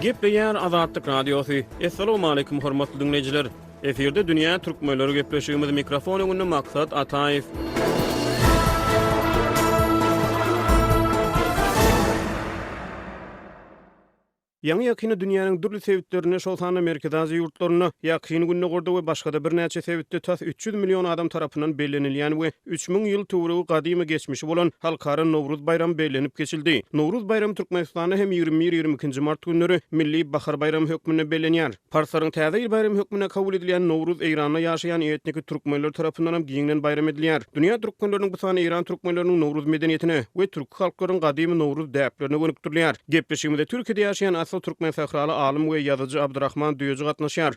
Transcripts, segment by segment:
Gepleýär Azatlyk Radiosy. Assalamualaikum hormatly diňleýjiler. Efirde dünýä türkmenleri gepleşigimiz mikrofon öňünde Maksat Ataýew. Ýaňy-ýakynda dünýäniň dürli sebitlerinde, şol sanda Merkezi Aziýa ýurtlarynda, Ýakyn Gündogarda we başga-da birnäçe sebitde tas 300 million adam tarapyndan bellenilýän we 3000 ýyl töweregi gadymy geçmişi bolan Halkara Nowruz baýramy bellenip geçildi. Nowruz baýramy Türkmenistanda hem 21, 22-nji mart günleri Milli bahar baýramy hökmünde bellenýär. Parslaryň Täze ýyl baýramy hökmünde kabul edilýän Nowruz Eýranda ýaşaýan etniki türkmenler tarapyndanam giňden baýram edilýär. Dünýä türkmenleriniň bu sany Eýran türkmenleriniň Nowruz medeniýetine we türki halklaryň gadymy Nowruz däplerine gönükdirilýär. Gepleşigimize Türkiýede ýaşaýan asly türkmensähraly alym we ýazyjy Abdyrahman Düýeji gatnaşýar.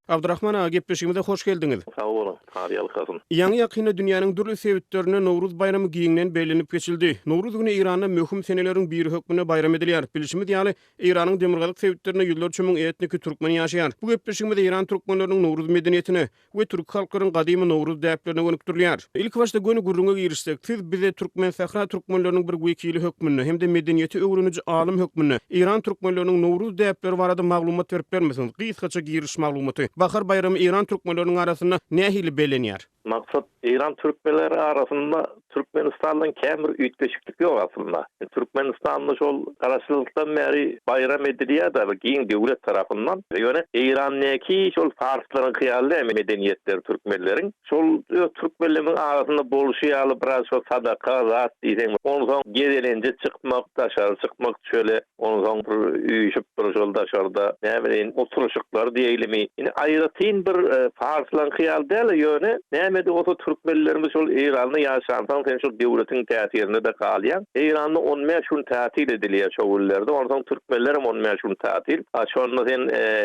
Abdyrahman aga, gepleşigimize hoş geldiňiz. Sag boluň, Taňry ýalkasyn. Ýaňy-ýakynda dünýäniň dürli sebitlerinde Nowruz baýramy giňden bellenip geçildi. Nowruz güni Eýranda möhüm seneleriň biri hökmünde baýram edilýär. Bilşimiz ýaly, Eýranyň demirgazyk sebitlerinde ýüzlerçe müň etniki türkmen ýaşaýar. Bu gepleşigimiz Eýran türkmenleriniň Nowruz medeniýetine we türki halklaryň gadymy Nowruz däplerine gönükdirilýär. Ilkibaşda göni gürrüňe girişsek, siz bize Türkmensähra türkmenleriniň bir wekili hökmünde hem-de medeniýeti öwreniji alym hökmünde Eýran türkmenleriniň Nowruz däpleri barada maglumat berip bilermisiňiz? Gysgaça giriş maglumaty. Bahar baýramy Eýran türkmenleriniň arasynda nähili bellenýär? Maksat, Eýran türkmenleri arasynda Türkmenistandan kän bir üýtgeşiklik ýok aslynda. Türkmenistanda şol garaşsyzlykdan bäri baýram edilýär-de bir giň döwlet tarapyndan. Ýöne Eýrandäki şol parslaryňky ýaly däl medeniýetleri türkmenleriň. Şol öz türkmenlerimiziň arasynda bolşy ýaly biraz şol sadaka zat diýseň, onsoň gezelenje çykmak, daşary çykmak çöle. Onsoň bir üýşüp bir şol daşarda, näme diýeýin, oturyşyklar diýeýlimi. Indi aýratyn bir parslaňky ýaly däl-de, ýöne näme-de bolsa türkmenlerimiz şol Eýranda ýaşansoň sen şol döwletiň täsirinde-de galýaň. Eýranda on bäş gün tätil edilýär şo günlerde, onsoň türkmenlerem on bäş gün tätil. A şonda sen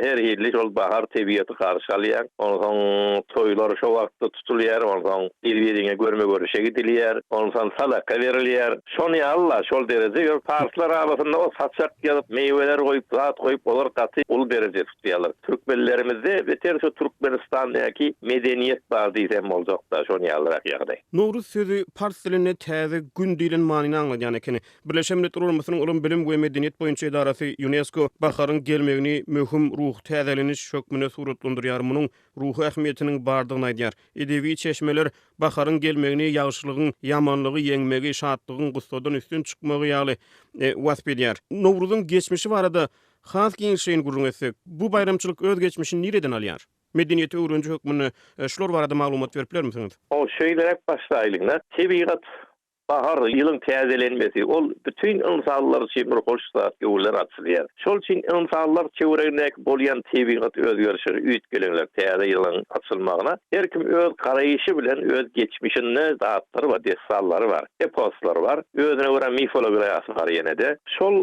her hili şol bahar tebigaty garşy alýaň. Onsoň toýlar şo wagtda tutulýar, onsoň bir-biriňe görme-görüşe gidilýär, onsoň sadaka berilýär. Şon ýaly-la, şol dereje. Ýöne parslar arasynda o saçak ýazyp, miweler goýup, zat goýup, olar gaty uly dereje tutýarlar. Türkmenlerimizde beter şu Türkmenistandaky medeniýet bar diýsem boljak-da, şon ýalyrak ýagdaý. Nowruz sözi pars dilinde täze gün diýlen manyny aňladýan ekeni. Birleşen Milletler Guramasynyň Ylym, bilim we medeniýet boýunça edarasy, Ýunesko, baharyň gelmegini möhüm ruhy täzeleniş hökmünde suratlandyrýar, munuň ruhy ähmiýetiniň bardygyny aýdýar. Edebi çeşmeler baharyň gelmegini ýagşylygyň ýamanlygy ýeňmegi, şatlygyň gussadan üstün çykmagy ýaly wasp edýär. Nowruzyň geçmişi barada has giňişleýin gürrüň etsek, bu baýramçylyk öz geçmişini nireden alýar? Medeniýeti öwreniji hökmünde şular barada maglumat berip bilermisiňiz? Hol, şeýleräk başlaýlyň-da. Tebigat Bahar, ýylyň täzelenmesi, ol bütin ynsanlar üçin bir hoş zat, göwünler açylýar. Şol üçin ynsanlar töweregindäki bolýan tebigat özgerişleri, üýtgeleňler, täze ýylyň açylmagyna her kim öz garaýşy bilen öz geçmişinde zatlary bar, dessanlary bar, eposlary bar, özüne görä mifolograýasy bar ýene-de. Şol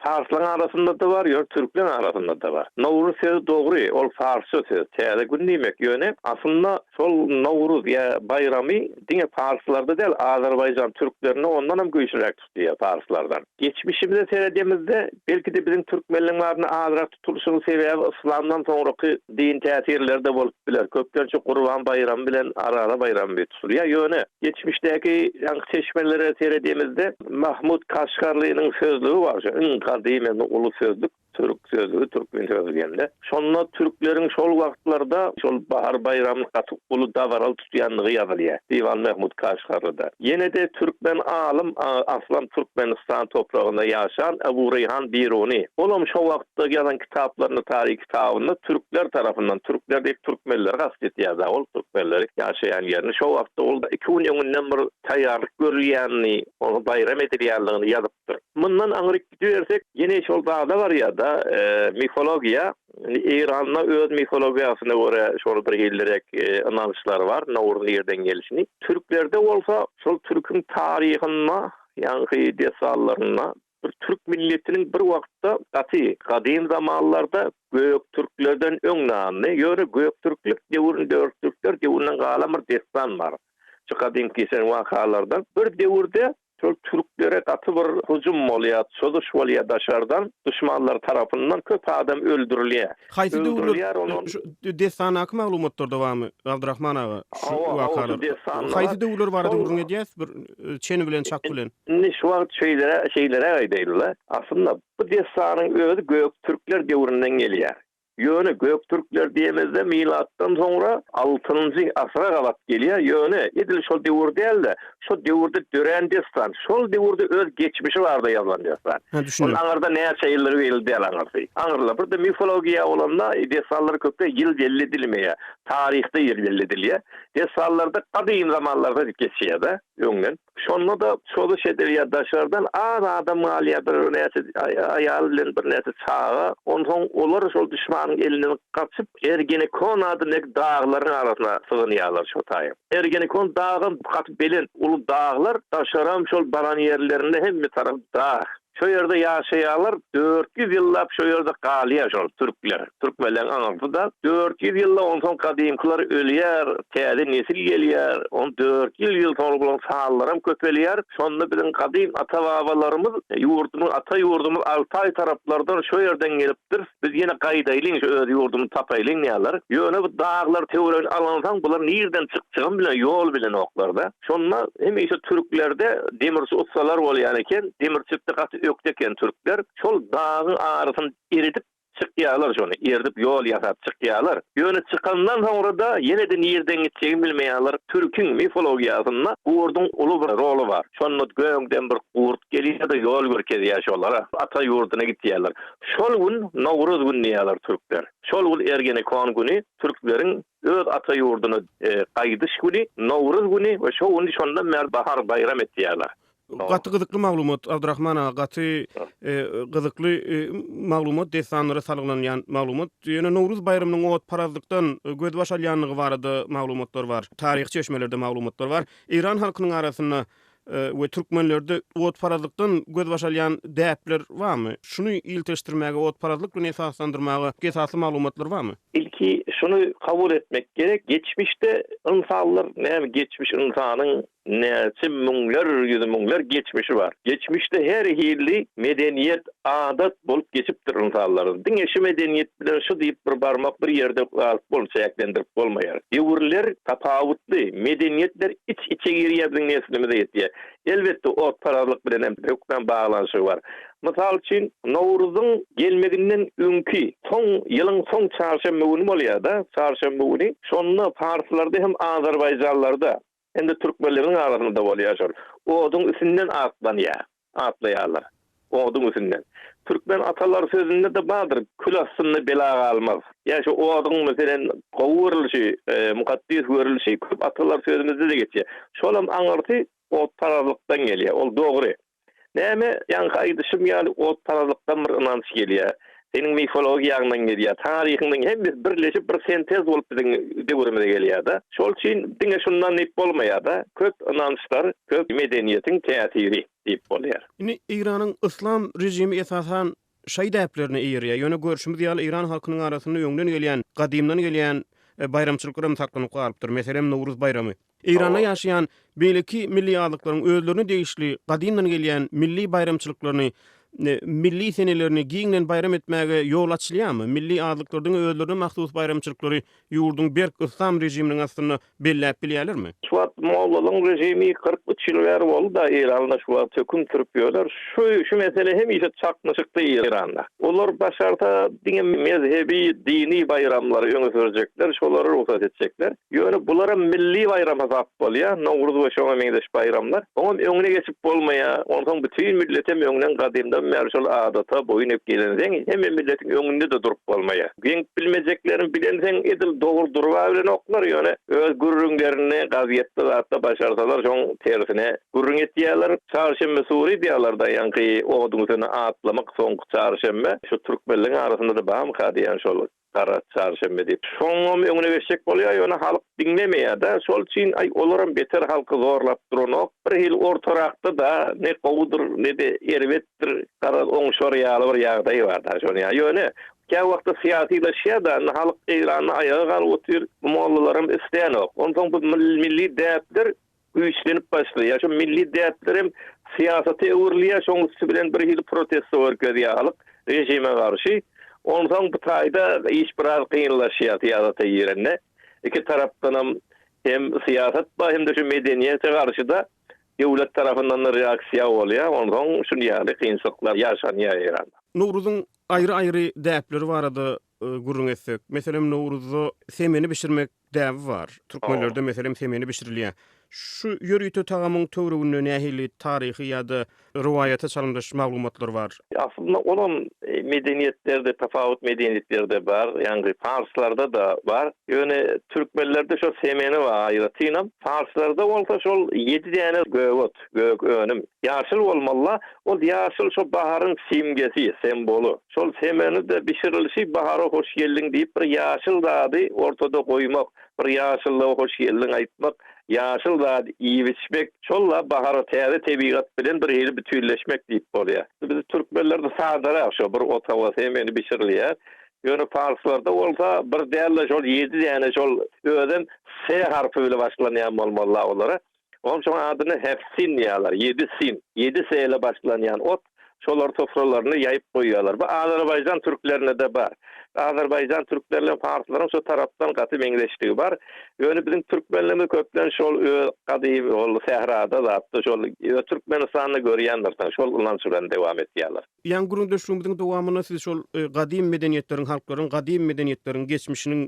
parslaryň arasynda-da bar, ýöne türkleriň arasynda-da bar. Nowruz sözi dogry, ol parsça söz, täze gün diýmek, ýöne aslynda şol Nowruz ýa baýramy Diňe parslarda däl, azerbaýjan türklerinde ondanam güýçliräk tutulýar parslardan. Geçmişimize seredemizde, belki-de biziň türkmenleň barynda azrak tutulyşynyň sebäbi yslamdan soňraky din täsirleri-de bolup biler. Köplenç Gurban baýramy bilen Araza baýramy bir tutulýar. Ýöne geçmişdäki ýaňky çeşmelere seredemizde Mahmut Kaşgarlynyň sözlügi bar, şu iň gadymy hem uly sözlük. Türk sözlügi, türkmen sözlügi hem-de. Şonda türkleriň şol wagtlarda şol bahar baýramyny gaty uly dabaraly tutýandygy ýazylýar. Diwan Mahmut Kaşgarlyda. Ýene-de türkmen alym, aslam Türkmenistan topragynda ýaşan Ebu Reýhan Biruny. Olam şo wagtda ýazan kitaplarynda, taryh kitabynda türkler tarapyndan, türkler diýip türkmenleri kast etýär-dä ol, türkmenleri ýaşaýan ýerini. Şo wagtda ol iki gün öňünden bir taýýarlyk görülýänini, onuň baýram edilýändigini ýazypdyr. Mundan aňryk gidibersek, ýene şol zada barýar-da, mifologiýa. Eýranda öz mifologiýasyna görä şol bir hiliräk ynançlar bar, Nowruz nirden gelşini. Türklerde bolsa şol türküň taryhynda, ýaňky dessanlarynda bir türk milletiniň bir wagtda gaty gadym zamanlarda Göktürklerden öň nandy, ýöne Göktürklük döwründe Göktürkler döwründen galan bir dessan bar. Şu gadymky geçen wakalardan bir döwürde. Şol türklere gaty bir hujum bolýar, çozuş bolýar daşardan, duşmanlar tarapyndan köp adam öldürilýär. Haýsy döwürler, şu dessandaky maglumatlarda barmy, Abdyrahman aga, şu wakalar? Haýsy döwürler barada gürrüň edýäs, bir çen bilen, çak bilen? Indi şu wagt şeýlere, şeýleräk aýdaýly-la, aslynda bu dessanyň özi göktürkler döwründen gelýär. Ýöne göktürkler diýemizde milatdan soňra altynjy asyra gabat gelýär, ýöne edil şol döwür däl-de, şo döwürde dörän dessan, şol döwürde öz geçmişi barada ýazylan dessan. Hä, düşündim. Ol aňyrda näçe ýyllygy belli däl aňyrsy. Aňyrlar bir-de mifologiýa bolanda dessanlar köpde ýyl belli edilmeýär, taryhda ýyl belli edilýär. Dessanlarda gadym zamanlarda diýip geçýär-de öňden. Şonda-da çozuş edilýär, daşardan az adam galýar, birnäçe aýal bilen birnäçe çaga. Onsoň olar şol duşmanyň elinden gaçyp, Ergenekon adyndaky daglaryň arasyna sygynýarlar şo taýy. Ergenekon dagam gaty belent, uly daglar, daşaram şol baran ýerlerinde hemme tarap dag. Şo ýerde ýaşaýarlar, 400 ýyllap şo ýerde galýar şol türkler, türkmenleň aňyrsy-da. 400 ýylda onsoň gadymkylar ölýär, täze nesil gelýär, on 400 ýyl soňra bularyň sanlaram köpelýär. Şonda biziň gadym ata-babalarymyz ýurdumyz, ata ýurdumyz Altaý taraplardan şo ýerden gelipdir. Biz ýene gaýdaýlyň şu öz ýurdumyzy tapaýlyň diýýärler. Ýöne bu daglar töweregini alansoň bular nirden çykjagyn bilen ýol bilenoklarda. Şonda hemişe türklerde demirçi ussalar bolýan eken. Demirçilikde gaty ökde eken türkler. Şol dagyň arasyny eridip çykýarlar şony. Eridip ýol ýasap çykýarlar. Ýöne çykandan soňra-da ýene-de nirden gitjegini bilmeýärler. Türküň mifologiýasynda gurduň uly bir roly bar. Şonda gökden bir gurt gelýär-de ýol görkezýär şolara. Ata ýurduna gitýärler. Şol gün Nowruz gün diýýärler türkler. Şol gün Ergenekon güni türkleriň öz ata ýurduna gaýdyş güni Nowruz güni we şo güni şondan bäri bahar baýram etýärler. Gaty gyzykly maglumat Abdyrahman aga gaty gyzykly maglumat dessanlara salgylanýan maglumat. Ýöne Nowruz baýramynyň otparazlykdan gözbaş alýanlygy barada maglumatlar bar. Taryhy çeşmelerde maglumatlar bar. Eýran halkynyň arasynda we türkmenlerde otparazlykdan gözbaş alýan däpler barmy? Şuny ilteşdirmäge, otparazlyk bilen esaslandyrmaga esasly maglumatlar barmy? Ilki şuny kabul etmek gerek, geçmişde ynsanlar, näme geçmiş ynsanyň näçe müňler, ýüz müňler geçmişi bar. Geçmişde her hili medeniýet, adat bolup geçipdir ynsanlaryň. Diňe şu medeniýet bilen şu diýip bir barmak bir ýerde galyp bol çäklendirip bolmaýar. Döwürler tapawutly, medeniýetler iç-içe girýär biziň neslimize ýetýär. Elbetde otparazlyk bilen hem hökman baglanyşygy bar. Mysal üçin Nowruzyň gelmeginden öňki soň ýylyň soň çarşenbe güni bolýar-da, çarşenbe güni. Şonda parslarda hem azerbaýjanlarda hem-de türkmenleriň arasynda bolýar şol. Oduň üstünden atlanýar. Atlaýarlar. Oduň üstünden. Türkmen atalar sözünde-de bardyr, Kül astynda bela galmaz. Ýa şu oduň, meselem, gowy görlüşi, mukaddes görlüşi köp atalar sözümizde-de geçýär. Şolam aňyrsy otparazlykdan gelýär. Ol dogry. Näme, ýaňky aýdyşym ýaly otparazlykdan bir ynanç gelýär. Seniň mifologiýaňdan gelýär, taryhyňdan hemmesi birleşip bir sentez bolup biziň döwrümize gelýär-de. Şol üçin diňe şundan diýip bolmaýar-da. Köp ynançlar, köp medeniýetiň täsiri diýip bolýar. Indi Eýranyň yslam režimi esasan şaýy däplerine eýerýär. Ýöne görşümiz ýaly eýran halkynyň arasynda öňden gelýän, gadymdan gelýän baýramçylyklar hem saklanyp galypdyr. Meselem, Nowruz baýramy. Eýranda ýaşaýan beýleki milli azlyklaryň özlerine degişli gadymdan gelýän milli baýramçylyklaryny, milli senelerini giňden baýram etmäge ýol açylýarmy? Milli azlyklar diňe özlerine mahsus baýramçylyklary ýurduň berk yslam režiminiň astynda belläp bilýärlermi? Şu wagt mollalaryň režimi 43 ýyl bäri boldy-da Eýranda şu wagt höküm sürüp ýörler. Şu şu mesele hemişe çaknyşykda Eýranda. Olar başarsa diňe mezhebi, dini baýramlary öňe sürjekler, şolary rugsat etjekler. Ýöne bularam milli baýram hasap bolýar, Nowruz we şoňa meňzeş baýramlar. Oňam öňüne geçip bolmaýar. Onsoň bütin milletem öňden gadymdan bäri şol adata boýun egip gelenseň, hemme milletiň öňünde-de durup bolmaýar. Ýeňip bilmejeklerini bilenseň edil dogry duruba bilenoklar, ýöne öz gürrüňlerini gazetde zatda başarsalar şoň tersine gürrüň etýärler. Çarşenbe sury diýýärler-da ýaňky oduň üstüne atlamak soňky çarşenbe. Şu türkmenleň arasynda-da barmyka diýýän şol gara çarşenbe diýip. Şoňam öňüne geçjek bolýar, ýöne halk diňlemeýär-de. Şol üçin aý olaram beter halky zorlap duranok. Bir hili ortarakda-da ne gowudyr, ne-de erbetdir, garaz oňşar ýaly bir ýagdaý bar-da şony ýa. Ýöne käwagtda syýasylaşýar-da, indi halk Eýranda aýaga galyp otyr, bu mollalaram islänok. Onsoň bu milli däpler güýçlenip başlaýar. Şo milli däpler hem. Syýasata öwrülýär, şoň üsti bilen bir hili protesto görkezýär halk režime garşy. Onsoň bu taýda iş biraz kynlaşýar syýasata girende. Iki tarapdanam hem syýasat bar hem-de şu medeniýete garşy-da döwlet tarapyndan-da reaksiýa bolýar. Onsoň şuny ýaly kynçylyklar ýaşanýar Eýranda. Nowruzyň aýry-aýry däpleri barada gürrüň etsek, meselem, Nowruzda semeni bişirmek däbi bar. Türkmenlerde, meselem, semeni bişirilýär. Şu ýörite tagamyň töwereginde nähili taryhy ýa-da rowaýata çalymdaş maglumatlar bar? Aslynda olam medeniýetlerde, tapawut medeniýetlerde bar. Ýaňky parslarda-da bar. Ýöne türkmenlerde şo semeni bar aýratynam. Parslarda bolsa şol ýedi däne gök ot, gök önüm. Ýaşyl bolmaly-la. Ol ýaşyl şo baharyň simgesi, semboly. Şol semeni-de bişirilişi bahara hoş geldiň diýip bir ýaşyl zady ortada goýmak, bir ýaşyllyga hoş geldiň aýtmak, ýaşyl zady iýip-içmek, şol-la bahara täze tebigat bilen bir hili bütinleşmek diýip bolýar. Biz türkmenlerde sadarak şo bir otawa semeni bişirilýär. Ýöne parslarda bolsa bir däl-de şol ýedi däne şol özem S harpy bile başlanýan bolmaly-la olara. Onuň şoň adyny Heft-sin diýýärler, ýedi sin, ýedi S ile başlanýan ot, şolar sofralaryny ýaýyp goýýarlar. Bu Azerbaýjan türklerinde-de bar. Azerbaýjan türkleri bilen parslaryň şu tarapdan gaty meňzeşligi bar. Ýöne biziň türkmenlerimiz köplenç şol öz gadymy ol sährada zatda şol Türkmenistanda görýändirsiň, şol ynanç bilen dewam etýärler. Ýaňy gürrüňdeşligimiziň dowamynda siz şol gadym medeniýetleriň, halklaryň gadym medeniýetleriň geçmişiniň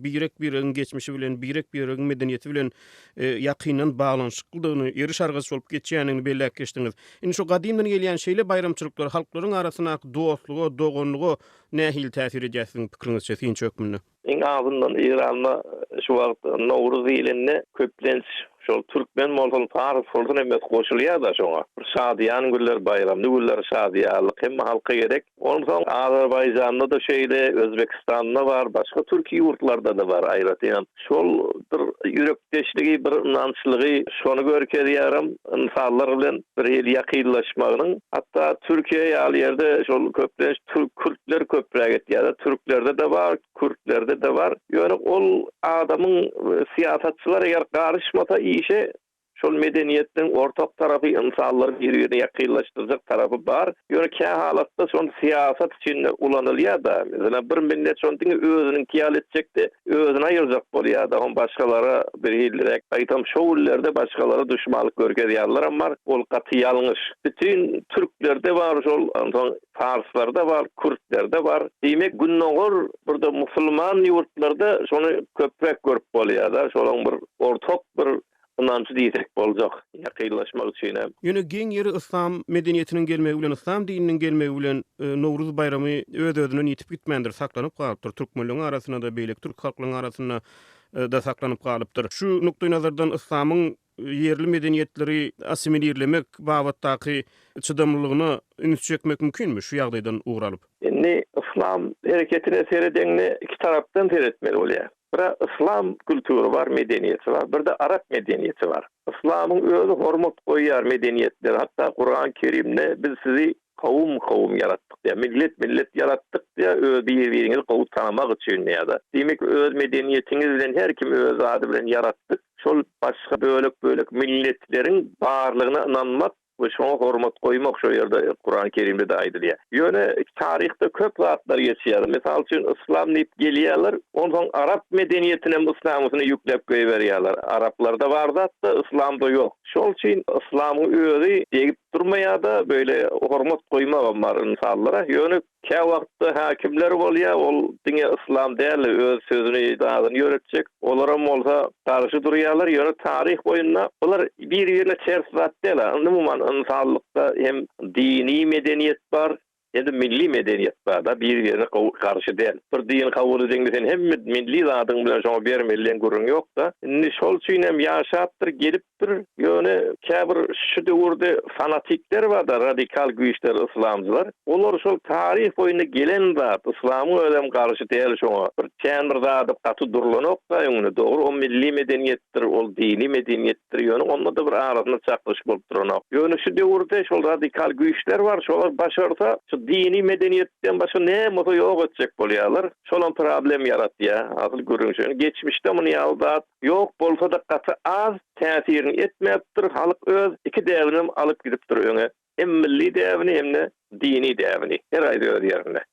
birek-biregiň geçmişi bilen, birek-biregiň medeniýeti bilen ýakyndan baglanyşyklydygyny, eriş-argaç bolup geçýändigini belläp geçdiňiz. Indi şu gadymdan gelýän şeýle baýramçylyklar halklaryň arasyndaky dostluga, doganlyga nähili täsir edýär siziň pikiriňizçe, synçy hökmünde? Iň azyndan Eýranda şu wagt Nowruz diýlende köplenç şol türkmen bolsun, pars bolsun hemmesi goşulýar-da şoňa. Bir şadyýan günler, baýramly günler, şadyýanlyk hemme halka gerek. Onsoň Azerbaýjanda-da şeýle, Özbekistanda bar, başga türki ýurtlarda-da bar aýratynam. Şol bir ýürekdeşligi, bir ynançlygy şony görkezýärem, ynsanlar bilen bir hili ýakynlaşmagynyň. Hatda Türkiýe ýaly ýerde şol köplenç türk, kürtler köpräk etýär-de, türklerde-de bar, kürtlerde-de bar. Ýöne ol adamyň syýasatçylar eger garyşmasa işe, şol medeniýetniň ortak tarapy ynsanlary bir-birine ýakynlaşdyrjak tarapy bar. Ýöne kä halatda şol syýasat üçin-de ulanylýar-da. Meselem, bir millet şony diňe özüniňki ýaly etjek-de, özüni aýyrjak bolýar-da, oň başgalara birhiliräk, gaýtam şo günlerde başgalara duşmanlyk görkezýänlerem bar. Ol gaty ýalňyş. Bütin türklerde bar şol, onsoň parslarda bar, kürtlerde bar. Diýmek, gündogar bir-de musulman ýurtlarda şony köpräk görüp bolýar-da, şolaň bir ortak bir ynanjy diýsek boljak, ýakynlaşmak üçinem. Ýöne geň ýeri yslam medeniýetiniň gelmegi bilen, yslam dininiň gelmegi bilen Nowruz baýramy öz-özünden ýitip gitmändir, saklanyp galypdyr. Türkmenleriň arasynda-da, beýleki türki halklaryň arasynda-da saklanyp galypdyr. Şu nukdaýnazardan yslamyň ýerli medeniýetleri assimilirlemek babatdaky çydamlylygyna üns çekmek mümkinmi şu ýagdaýdan ugur alyp? Indi yslam hereketine seredeňde iki tarapdan seretmeli bolýar. Bir-ä yslam kultury bar, medeniýeti bar, bir-de arap medeniýeti bar. Yslamyň özi hormat goýýar medeniýetlere, hatda Kuran Kerimde biz sizi kowum-kowum ýaratdyk diýýär, millet-millet ýaratdyk diýýär, öz bir-biriňizi gowy tanamak üçin diýýär-de. Diýmek, öz medeniýetiňiz bilen her kim öz zady bilen ýaratdyk, şol başga bölek-bölek milletleriň barlygyna ynanmak We şoňa hormat goýmak şo ýerde Kurany Kerimde-de aýdylýar. Ýöne taryhda köp zatlar geçýär. Mysal üçin yslam diýip gelýärler, onsoň arap medeniýetinem yslamysyna ýükläp goýberýärler. Araplarda bar zat-da yslamda ýok. Şol üçin yslamyň özi degip durmaýar-da, beýle hormat goýmagam bar ynsanlara. Ýöne Käwagtda häkimler bolýar, ol diňe yslam däl-de, öz sözüni, zadyny ýöretjek. Olaram bolsa garşy durýarlar. Ýöne taryh boýunda bular bir-birine ters zat däl-ä. Umuman, ynsanlykda hem dini medeniýet bar, hem-de milli medeniýet bar-da, bir-birine garşy däl. Bir dini kabul edeňde sen hemme milli zadyň bilen şoňa bermeli diýen gürrüň ýok-da. Indi şol üçin hem ýaşapdyr, gelip Bir, ýöne käbir şu döwürde fanatikler bar-da, radikal güýçler, yslamcylar. Olar şol taryh boýunda gelen zat, yslamyň özem garşy däl şoňa. Bir kän bir zady gaty durlanok-da öňünde. Dogry, o milli medeniýetdir, ol dini medeniýetdir, ýöne onda-da bir arasynda çaknyşyk bolup duranok. Ýöne şu döwürde şol radikal güýçler bar, şolar başarsa, şu dini medeniýetden başga näme bolsa ýok etjek bolýarlar. Şolam problem ýaratýar, asyl gürrüň şo. Ýöne geçmişde muny ýaly zat Ýok bolsa-da gaty az täsirini etmäpdir, halk öz iki däbinem alyp gidipdir öňe. Hem milli däbini hem-de dini däbini. Her haýsy öz ýerinde.